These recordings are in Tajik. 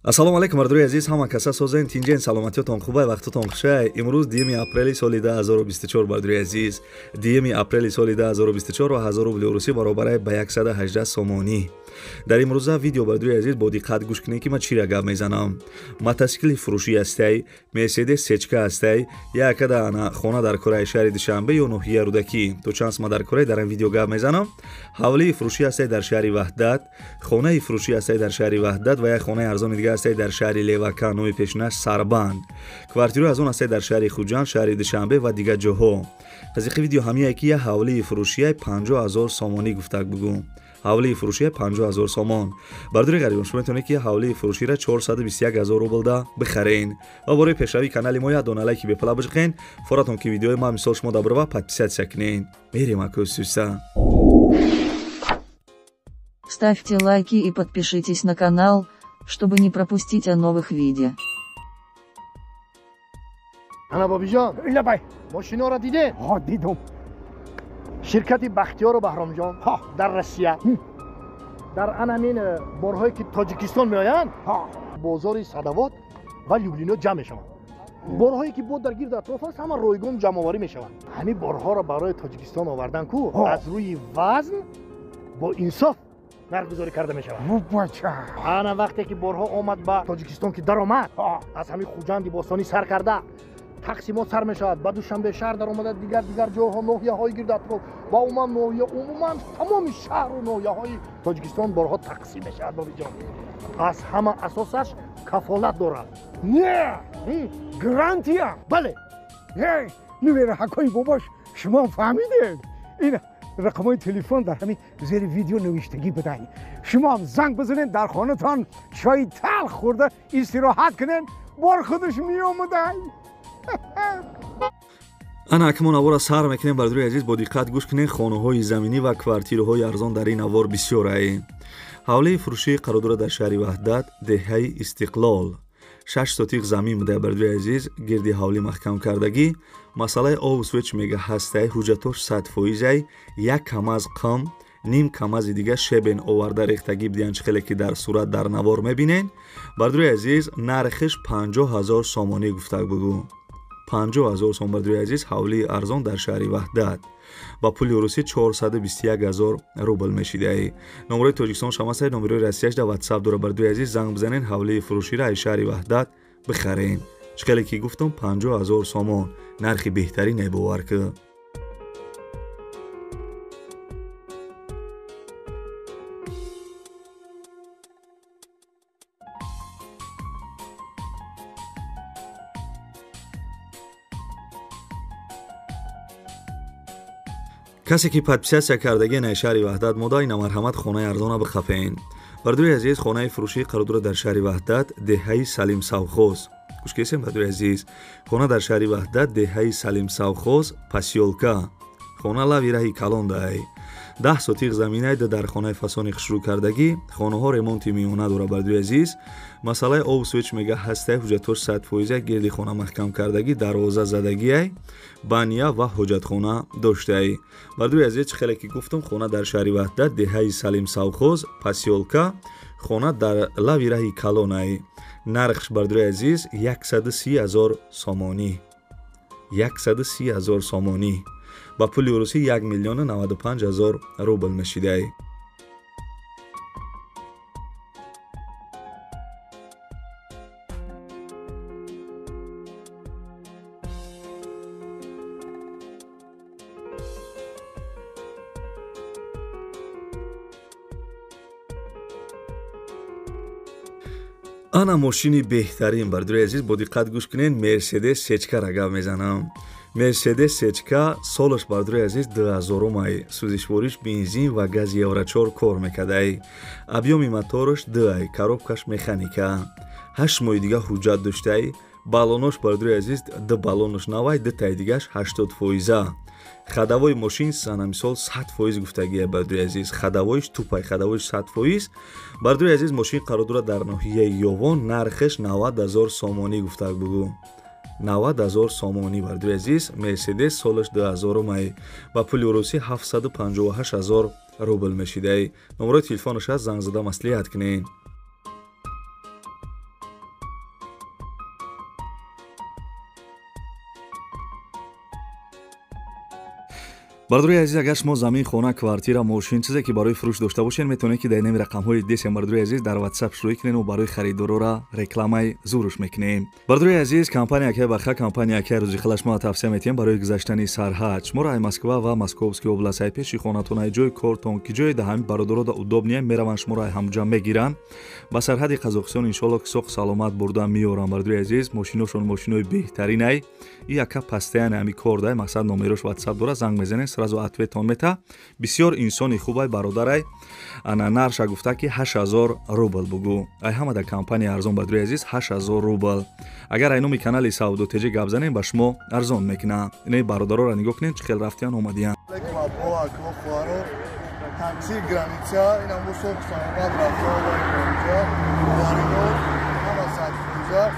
Ассалому алайкум мардури азиз, ҳама каса созен, тинҷен, саломатиётон хубай, вақтотон хушай. Имрӯз 2 апрели соли 2024 мардури азиз. 2 апрели соли 2024 ва 1000 рубли русӣ баробарай ба 118 сомонӣ. Дар имрӯза видео мардури азиз бо диққат гӯш кунед ки ман чиро гап мезанам. Мотосикли фурӯшӣ ҳастай, Мерседес сечка ҳастай, якада ана хона дар кораи шаҳри Душанбе ё ноҳияи Рӯдакӣ. То чанд сма дар кораи дар ин видео гап мезанам. Ҳавлии фурӯшӣ ҳастай дар шаҳри Ваҳдат, хонаи фурӯшӣ ҳастай дар шаҳри Ваҳдат ва як хонаи арзони дигар ҳастай дар шаҳри Левака, номи пешинаш Сарбанд. Квартираи аз он ҳастай дар шаҳри Хуҷанд, шаҳри Душанбе ва дигар ҷоҳо. Қазиқи видео ҳамияе ки як ҳавлии фурӯшияй 50 000 сомонӣ гуфтак бугӯ. Ҳавлии фурӯшия 50 000 сомон. Бардори ғарибон, шумо метавонед ки ҳавлии фурӯширо 421 000 рублда бихарен. Ва барои пешравии канали мо як дона лайки бепала биҷиқен, форатон ки видеои ма мисол шумо даброва подписаться кунен. Мерем акӯсуса. Ставьте лайки и подпишитесь на канал, чтобы не пропустить о новых видео. Ана бобиҷон, лабай, мошиноро дидед? Ҳо, дидум. Ширкати Бахтиёру Баҳромҷон дар Россия дар ан ҳамин борҳое ки Тоҷикистон меоянд, бозори Садовод ва Люблино ҷамъ мешаванд. Борҳое ки бо дар гирду атроф аст, ҳама ройгон ҷамъоварӣ мешаванд. Ҳамин борҳоро барои Тоҷикистон овардан ку аз рӯи вазн бо инсоф нархгузорӣ карда мешавад. Бача, ана вақте ки борҳо омад ба Тоҷикистон ки даромад, аз ҳамин Хуҷанди бостонӣ сар карда тақсимот сар мешавад, ба Душанбе шаҳр даромада, дигар дигар ҷойҳо, ноҳияҳои гирду атроф ва умуман ноҳия, умуман тамоми шаҳру ноҳияҳои Тоҷикистон борҳо тақсим мешавад. Бобиҷон, аз ҳама асосаш кафолат дорад. Не, гарантия. Бале. Нувераҳакҳои бобош, шумо фаҳмидед, ин рақамҳои телефон дар ҳамин зери видео навиштагӣ будай. Шумоам занг бизанед, дар хонатон чойи талх хӯрда истироҳат кунед, бор худаш меомадай. Ана акмон навора сар мекунем. Бардори азиз, бо диққат гӯш кунед, хонаҳои заминӣ ва квартираҳои арзон дар ин навор бисёрае. Ҳавлии фурӯшӣ қарор дорад дар шаҳри Ваҳдат, деҳаи Истиқлол. 6 сотиқ замин буда, бардори азиз, гирди ҳавлӣ маҳкам кардагӣ. Масъалаи обу свет мега ҳастай, ҳуҷҷатош 100 фоизай, як КамАЗ қам, ним КамАЗи дига щебень оварда рехтагӣ бидиҳанд, чӣ хеле ки дар сурат дар навор мебинед. Бардори азиз, нархиш 50 000 сомонӣ гуфтак бугӯ. 50 000 сом, бардори азиз, ҳавлии арзон дар шаҳри Ваҳдат. Ба пули русӣ 421 000 рубл мешидаи. Номерои Тоҷикистон шамасай, номерои Россияш дар Ватсап дора. Бардори азиз, занг бизанед, ҳавлии фурӯширо аз шаҳри Ваҳдат бихарен. Чӣ хеле ки гуфтам, 50 000 сомон, нархи беҳтарине, бовар ки. Касе ки подписаться кардагӣ на шаҳри Ваҳдат мода, ина марҳамат, хонаи арзона бихапен. Бардори азиз, хонаи фурӯшӣ қарор дорад дар шаҳри Ваҳдат, деҳаи Салим совхоз. Гӯш кесем, бардори азиз, хона дар шаҳри Ваҳдат, деҳаи Салим совхоз, посёлка. Хона лави раҳи калон дай, 10 сотиқ заминай дар хонаи фасони хушрӯ кардагӣ. Хонаҳо ремонти миёна дора. Бардори азиз, масъалаи обу свет мега ҳастай, ҳуҷҷатош 100 фоиза, гирди хона маҳкам кардагӣ, дарвоза задагиай, баня ва ҳоҷатхона доштаи. Бардори азиз, чӣ хеле ки гуфтам, хона дар шаҳри Ваҳдат, деҳаи Салим совхоз, посёлка, хона дар лави раҳи калонай. Нархш, бардори азиз, 130 000 сомонӣ, 130 000 сомонӣ, ба пули русӣ 1 миллиону 95 000 рубл мешидай. Ана мошини беҳтарин, бардори азиз, бо диққат гӯш кунед, Мерседес сечкара гап мезанам. Мерседес сечка, солаш, бардори азиз, 2000-умай, сӯзишвориш бензин ва гази Евро 4 кор мекардай. Объёми мотораш дуай, коробкаш механика, 8 моҳи дига ҳуҷҷат доштай. Баллонош, бардори азиз, ду баллонош навай, дутаи дигаш 80 фоиза. Ходовой мошин сана мисол 100 фоиз гуфтагия, бардори азиз, ходовойш тупай, ходовойш 100 фоиз. Бардори азиз, мошин қарор дорад дар ноҳияи Ёвон, нархеш 90 000 сомонӣ гуфтак бугӯ. 90 000 сомонӣ, бардори азиз, Мерседес, солаш 2000-умай, ба пули русӣ 758 000 рубл мешидай. Номерои телефонаш аст, занг зада маслиҳат кунед. Бародари азиз, агар шумо замин, хона, квартира, мошин, чизе ки барои фурӯш дошта бошед, метавонед ки дар инами рақамҳои десем, бародари азиз, дар WhatsApp шурӯъ кунед ва барои харидорора рекламаи зуруш мекунем. Бародари азиз, компания Акай Баха, компания Акай Рӯзихала шумо тавсия метиҳем барои гузаштани сарҳад. Шуморо ай Москва ва Московский област, ай пеши хонатон, ай ҷои кортон, ки ҷои да ҳамин бародарода удобния, мераванд шуморо ай ҳамҷа мегиранд. Ба сарҳади Қазоқистон иншоалло ки соқ саломат бурда меоранд. Бародари азиз, мошиношон мошинои беҳтаринай. И ака пастаян ҳами кор дай, мақсад номерош WhatsApp дора, занг мезанед, сразу ответон мета. Бисёр инсони хубай бародарай. Ана нарша гуфта ки 8000 рубл бугу. Ай ҳама да компания арзон, бародари азиз, 8000 рубл. Агар ай номи канали Савдо ТЖ гап занем, ба шумо арзон мекунам. Инаи бародароро нигоҳ кунед, чӣ хел рафтиян омадиян. Такси граница, инам бо соқ саломат рафта омадем. Ҳама 100%.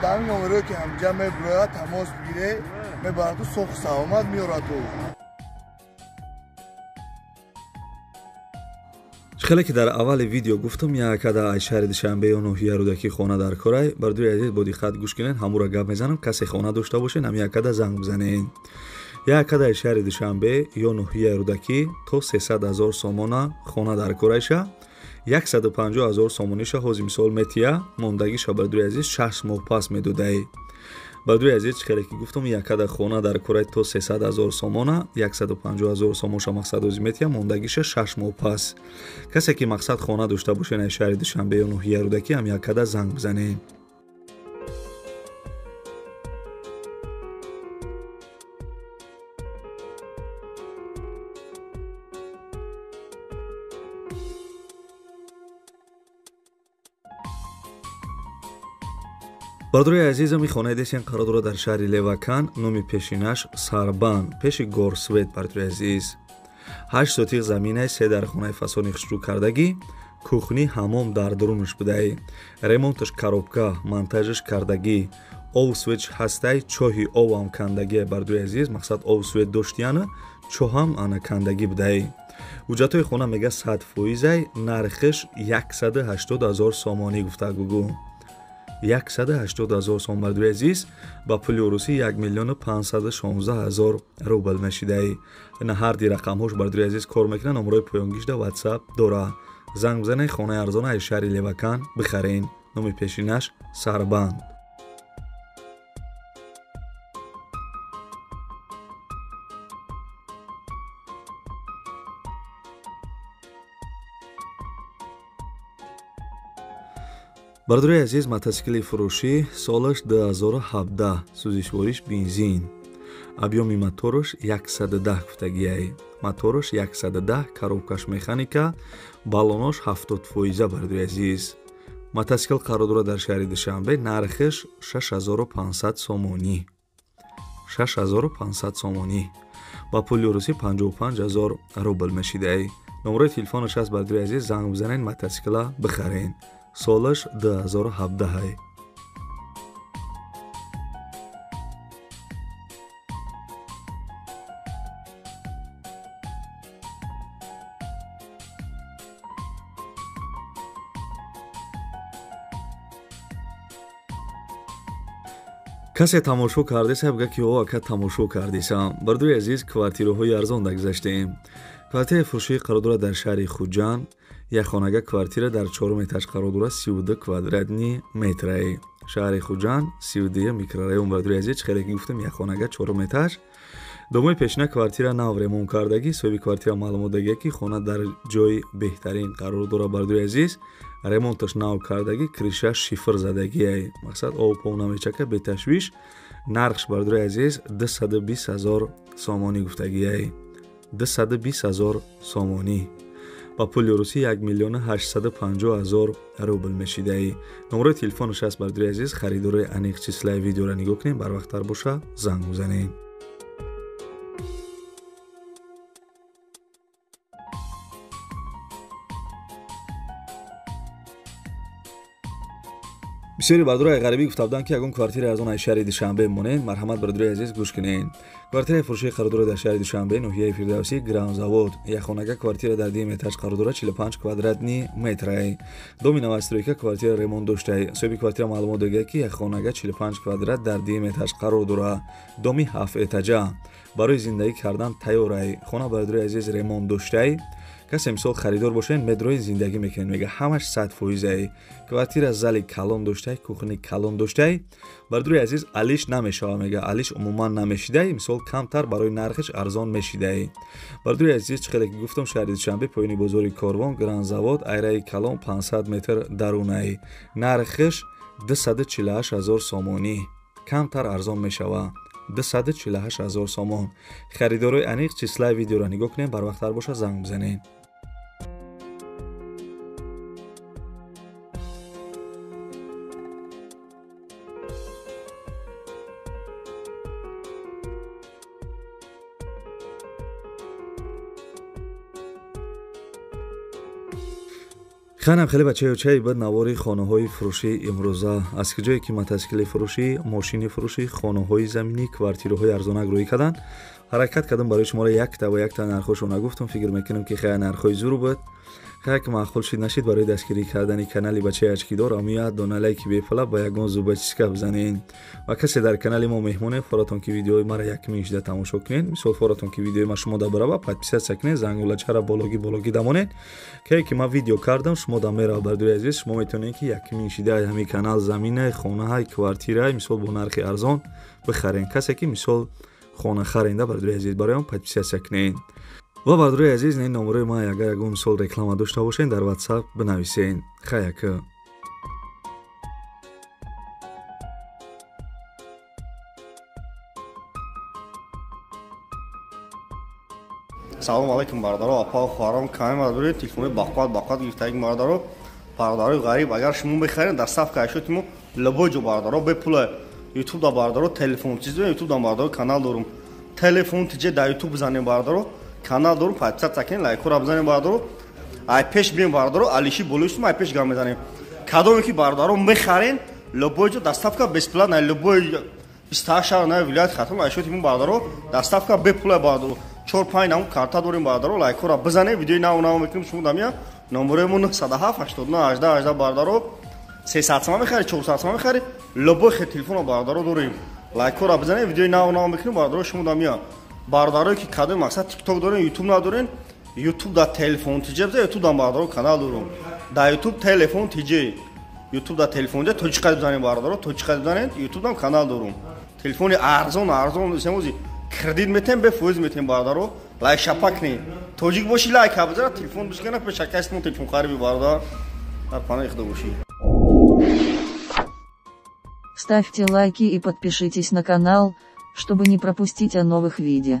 Дар ин номерое ки ҳамҷа мебирояд, тамос бигире, мебараду соқ саломат меораду. Хеле ки дар аввали видео гуфтам, якада ай шаҳри Душанбе ё ноҳияи Рӯдакӣ хона дар корай. Бародари азиз, бо диққат гӯш кунед, ҳамура гап мезанам. Касе хона дошта бошед, ҳам якада занг бизанед. Якада ай шаҳри Душанбе ё ноҳияи Рӯдакӣ то 300 000 сомона хона дар корайша. 150 000 сомониша ҳози мисол метия, мондагиша, бародари азиз, 6 моҳ пас медодаи. Бародари азиз, чӣ хеле ки гуфтам, якада хона дар корай то 300 000 сомона, 150 000 сомонша мақсад ҳози метия, мондагиша 6 моҳ пас. Касе ки мақсад хона дошта бошед ай шаҳри Душанбе ё ноҳияи Рӯдакӣ, ҳам якада занг бизанед. Бародари азизам, ин хонаи десен қарор дорад дар шаҳри Левакан, номи пешинаш Сарбан, пеши Горсвет. Бародари азиз, 8 сотиқ заминай, 3 дар хонаи фасони хушрӯ кардагӣ, кухни, ҳамом дар дурунаш будай, ремонташ коробка, монтажаш кардагӣ, ов светш ҳастай, чоҳи овам кандагӣ. Бародари азиз, мақсад ов свет доштияна, чоҳам ана кандагӣ будай. Ҳуҷҷатҳои хона мега 100%, нархиш 180 000 сомонӣ гуфта гугу. 180 000 сом, бародари азиз, ба пули русӣ 1 516 000 рубл мешидаи. Ина ҳар ди рақамҳош, бародари азиз, кор мекунанд, номерои поёнгишда WhatsApp дора. Занг бизанед, хонаи арзона аз шаҳри Левакан бихарен. Номи пешинаш Сарбанд. Бародари азиз, мотосикли фурӯшӣ солаш 2017, сӯзишвориш бензин, объёми мотораш 110 гуфтагиай. Мотораш 110, коробкаш механика, баллонош 70%. Бародари азиз, мотосикл қарор дорад дар шаҳри Душанбе, нархиш 6500 сомонӣ. 6500 сомонӣ ба пули русӣ 55 000 рубл мешидай. Номерои телефонаш аст, бародари азиз, занг бизанед, мотосикла бихарен. Солаш 2017. Касе тамошо кардеса, бга ки о ака тамошо кардесам. Бародари азиз, квартираҳои арзон дагзаштем. Квартираи фурӯшӣ қарор дорад дар шаҳри Хуҷанд. Як хонага квартира дар 4 этаж қарор дорад, 32 квадратни метраи. Шаҳри Хуҷанд, 32 микрорайон. Бародари азиз, чӣ хеле ки гуфтам, як хонага 4 этаж. Домои пешина квартира нав ремонт кардагӣ, соҳиби квартира маълумот дагия ки хона дар ҷои беҳтарин қарор дорад. Бародари азиз, ремонташ нав кардагӣ, кришаш шифр задагиай. Мақсад об пов намечака, беташвиш. Нархш, бародари азиз, 220 000 сомонӣ гуфтагиай. 220 000 сомонӣ ба пули русӣ 1 850 000 рубл мешидаи. Номерои телефонаш аст, бародари азиз, харидорои аниқ числаи видеоро нигоҳ кунед, барвақттар боша занг бизанед. Бисёри бардорои ғарибӣ гуфта буданд, ки ягон квартираи арзон аз шаҳри Душанбе монед. Марҳамат, бародарои азиз, гӯш кунед. Квартираи фурӯшии қарор дорад дар шаҳри Душанбе, ноҳияи Фирдавсӣ, Грандзавод. Якхонага квартира дар дуюм этаж қарор дорад, 45 квадратный метрай. Доми новостройка, квартира ремонт доштай. Соҳиби квартира маълумот додааст, ки якхонага 45 квадрат дар дуюм этаж қарор дорад. Доми 7 этажа. Барои зиндагӣ кардан тайёрай. Хона, бародарои азиз, ремонт доштай. Касе мисол харидор бошед, медрои зиндагӣ мекунед, мега ҳамаш 100%. Квартира зали калон доштай, кухни калон доштай. Бародарои азиз, алиш намешава, мега алиш умуман намешидай, мисол камтар барои нархиш арзон мешидай. Бародарои азиз, чӣ хеле ки гуфтам, шаҳри Душанбе, поёни бозори Корвон, Грандзавод, айраи калон 500 метр дарунай. Нархиш 248 ҳазор сомонӣ. Камтар арзон мешава. 248 ҳазор сомон. Харидорои аниқ числаи видеоро нигоҳ кунед, барвақттар боша занг бизанед. Ханам хеле бачаёчаи бад навори хонаҳои фурӯшии имрӯза. Аз ҷое ки мотосикли фурӯшӣ, мошини фурӯшӣ, хонаҳои заминӣ, квартираҳои арзонак рӯй карданд, ҳаракат кардам барои шуморо якта ба якта нархҳошо нагуфтам. Фикр мекунам, ки хеле нархҳои зур буд. Хеле ки маъқул шид нашид, барои дастгирӣ кардани канали бачаи очкидор амият дона лайки бепула ба ягон зубачиска бизанед. Ва касе дар канали мо меҳмоне, форатон ки видеои мара якмин шида тамошо кунед, мисол форатон ки видеои ма шумо да барава, подписаться кунед, зангулачара бологи бологи дамонед. Ке ки ма видео кардам, шумо да мерава. Бародари азиз, шумо метавонед, ки якмин шида ҳамин канал заминаи, хонаҳай, квартираи мисол бо нархи арзон бихарен. Касе ки мисол хона харенда, бародари азиз, барои он подписаться кунед. Ва бародарои азиз, ин номерои ма, агар ягон мисол реклама дошта бошед, дар WhatsApp бинависед. Хаяка. Салом алейкум, бародаро, апа, хоҳарон, каме бародари телефони бақват бақват гирифтаги бародаро, бародарои ғариб, агар шумо мехаред, доставка айшоти мо любой ҷо, бародаро, бепула. YouTube да, бародаро, телефон чиз, YouTube да, бародаро, канал дорум. Телефон тиҷе дар YouTube бизанем, бародаро, канал дорум, подписаться кунед, лайкҳоро бизанем, бародаро. Ай пеш бием, бародаро, алиши болои ай пеш гам мезанем. Кадоме ки, бародаро, мехарен, любой ҷо доставка бесплатна, любой 28 шаҳр на вилоят Хатлон айшоти мо, бародаро, доставка бепула, бародаро. 4-5 намуд карта дорем, бародаро, лайкҳоро бизанем, видеои нав нав мекунем шумо дамия. Номерои мо 907 89 18 18, бародаро. 300 сомон мехари, 400 сомон мехари, любой хел телефонро, бародаро, дорем. Лайкҳоро бизанем, видеои нав нав мекунем, бародаро, шумо дамия. Бародарое ки кадоми мақсад тикток дорен, ютуб надорен, ютуб да телефон тиҷе бизан, ютуб да, бародаро, канал дорум. Дар ютуб телефон тиҷе, ютуб да телефон тиҷе тоҷиқа бизанем, бародаро, тоҷиқа бизанед, ютуб дам канал дорум. Телефони арзон арзон семози кредит метем, бе фоиз метем, бародаро, лайк шапа кунед. Тоҷик боши, лайк бизана, телефон бишкана, пешакастмон телефон хариби, бародар. Дар паноҳи Худо бошӣ. Ставьте лайки и подпишитесь на канал, чтобы не пропустить о новых видео.